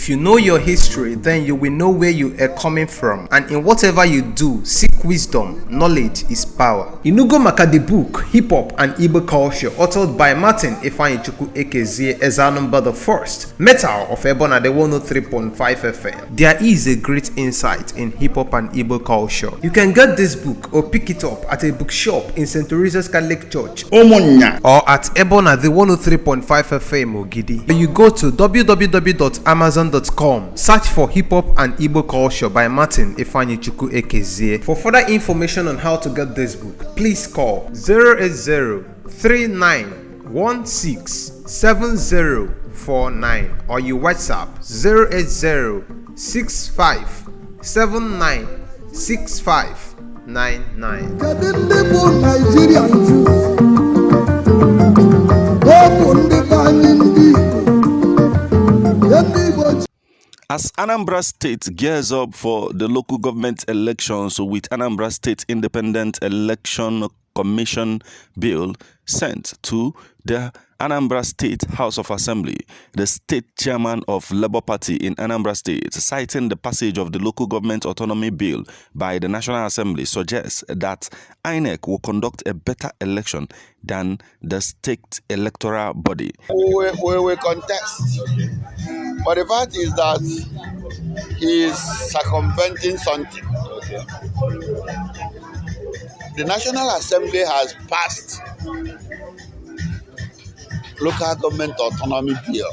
If you know your history, then you will know where you are coming from. And in whatever you do, seek wisdom. Knowledge is power. Inugo maka the book, Hip Hop and Igbo Culture, authored by Martin Ifeanyichukwu Ekezie as Anambra the First, Metal of Ebona the 103.5 FM. There is a great insight in hip hop and Igbo culture. You can get this book or pick it up at a bookshop in St. Teresa's Catholic Church, Omonya, or at Ebona the 103.5 FM Ogidi. You go to www.amazon.com, search for Hip Hop and Igbo Culture by Martin Ifeanyichukwu Ekezie. For further information on how to get this book, please call 080-3916-7049 or you WhatsApp 080-6579-6599. As Anambra State gears up for the local government elections with Anambra State Independent Election Commission bill sent to the Anambra State House of Assembly, the state chairman of Labour Party in Anambra State, citing the passage of the local government autonomy bill by the National Assembly, suggests that INEC will conduct a better election than the state electoral body. We will contest, but the fact is that he is circumventing something. The National Assembly has passed local government autonomy bill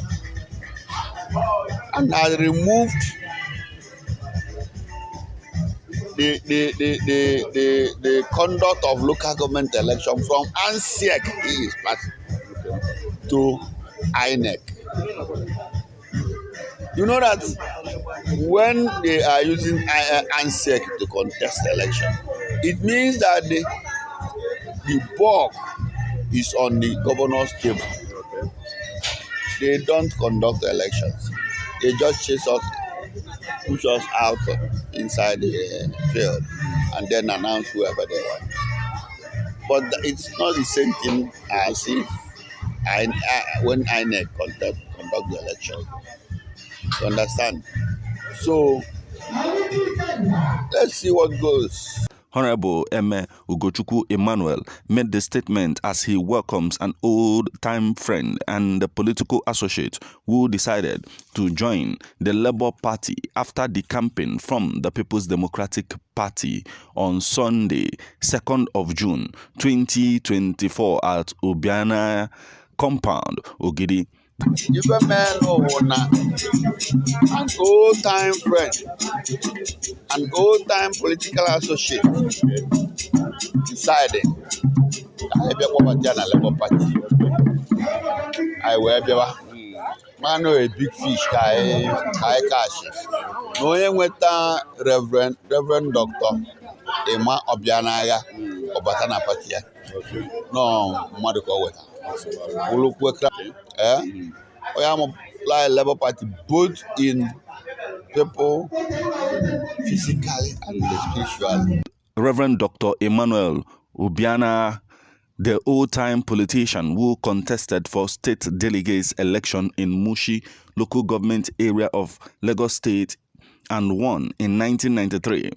and has removed the conduct of local government election from ANSEC, he is passing, to INEC. You know that when they are using ANSEC to contest election, it means that the bulk is on the governor's table. They don't conduct elections. They just chase us, push us out inside the field, and then announce whoever they want. But it's not the same thing as if when INEC conduct the election. You understand? So let's see what goes. Honorable Ugochukwu Immanuel made the statement as he welcomes an old-time friend and a political associate who decided to join the Labour Party after decamping from the People's Democratic Party on Sunday, 2nd of June 2024 at Obianagha Compound, Ogidi. Immanuel an old-time friend, an old-time political associate, decided I be a Labour Party. I will be man a big fish guy cash. No one with Reverend Dr. Immanuel Obianagha Decamps. No, medical with I am a Labour Party both in people physically and spiritually. Reverend Dr. Immanuel Obianagha, the old-time politician who contested for state delegates election in Mushi local government area of Lagos State and won in 1993,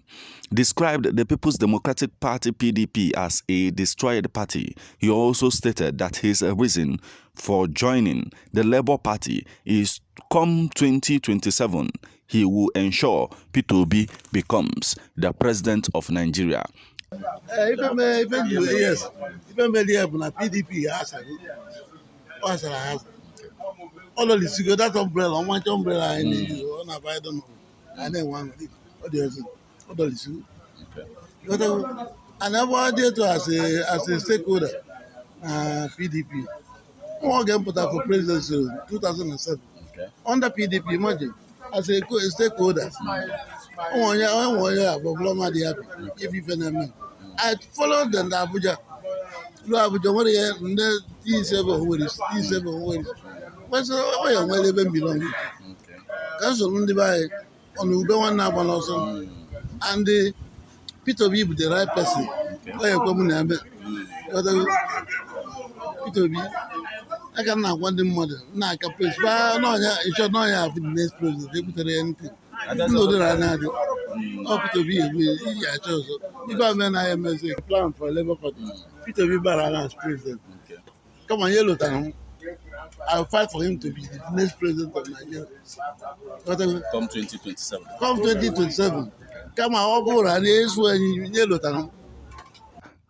described the People's Democratic Party (PDP) as a destroyed party. He also stated that his reason for joining the Labour Party is come 2027, he will ensure P2B becomes the president of Nigeria. Even PDP has all of this, that umbrella, one umbrella, and I don't know. And then one, what do you do? I never did to as a stakeholder, PDP. More game put up for presidency 2007. Under PDP, imagine as a stakeholder. I followed them to Abuja. Abuja, what are T7 what's the way they belong? Council on Ube one now, and the P2B with the right person. P2B aka na-agwa ndị mmadụ na-aka prespa n'ọnya ịchọ n'ọnya afọ the next president ebutere ya ntị ndị odoro anya adị ọ Peter Obi egbu iyi achọ ọzọ ife ame na ya emezi plan for Labour Party Peter Obi bara na as president kama ihe lụtara m I'll fight for him to be the next president of Nigeria Come 2027. Come 2027 kama ọ bụrụ na eso anyị ihe lụtara m.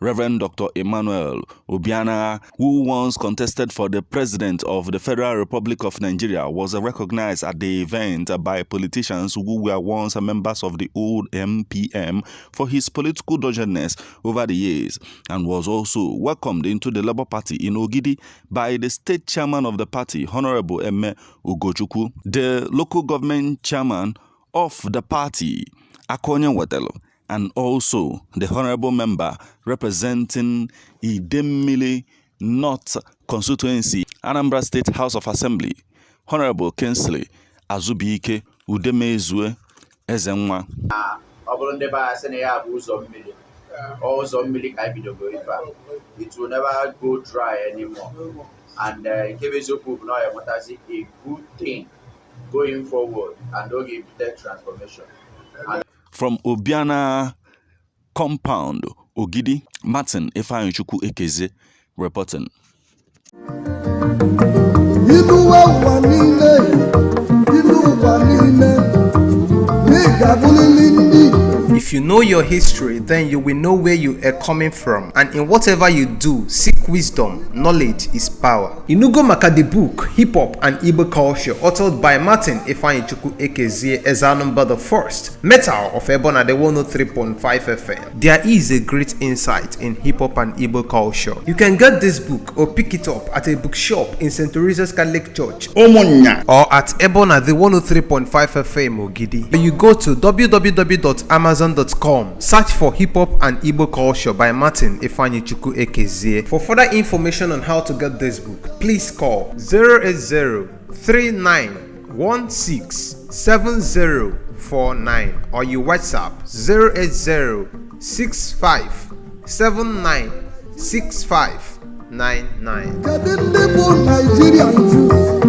Reverend Dr. Immanuel Obianagha, who once contested for the president of the Federal Republic of Nigeria, was recognized at the event by politicians who were once members of the old MPM for his political doggedness over the years, and was also welcomed into the Labour Party in Ogidi by the state chairman of the party, Honorable Emme Ugochukwu, the local government chairman of the party, Akonye Wetelo, and also the honorable member representing Idemili North constituency, Anambra State House of Assembly, Honorable Kingsley Azubike Udemezue Ezenwa. It will never go dry anymore. And a good thing going forward and don't give that transformation. From Obianagha compound, Ogidi, Martin Ifeanyichukwu Ekeze reporting. If you know your history, then you will know where you are coming from. And in whatever you do, seek wisdom. Knowledge is power. Inugo maka the book, Hip Hop and Igbo Culture, authored by Martin Ifeanyichukwu Ekezie as Anambra the First, Metal of Ebona the 103.5 FM. There is a great insight in hip hop and Igbo culture. You can get this book or pick it up at a bookshop in St. Teresa's Catholic Church, Omonya, or at Ebona the 103.5 FM Ogidi. You go to www.amazon.com, search for Hip Hop and Igbo Culture by Martin Ifeanyichukwu Ekezie. For further information on how to get this book, please call 08039167049 or you WhatsApp 08065796599.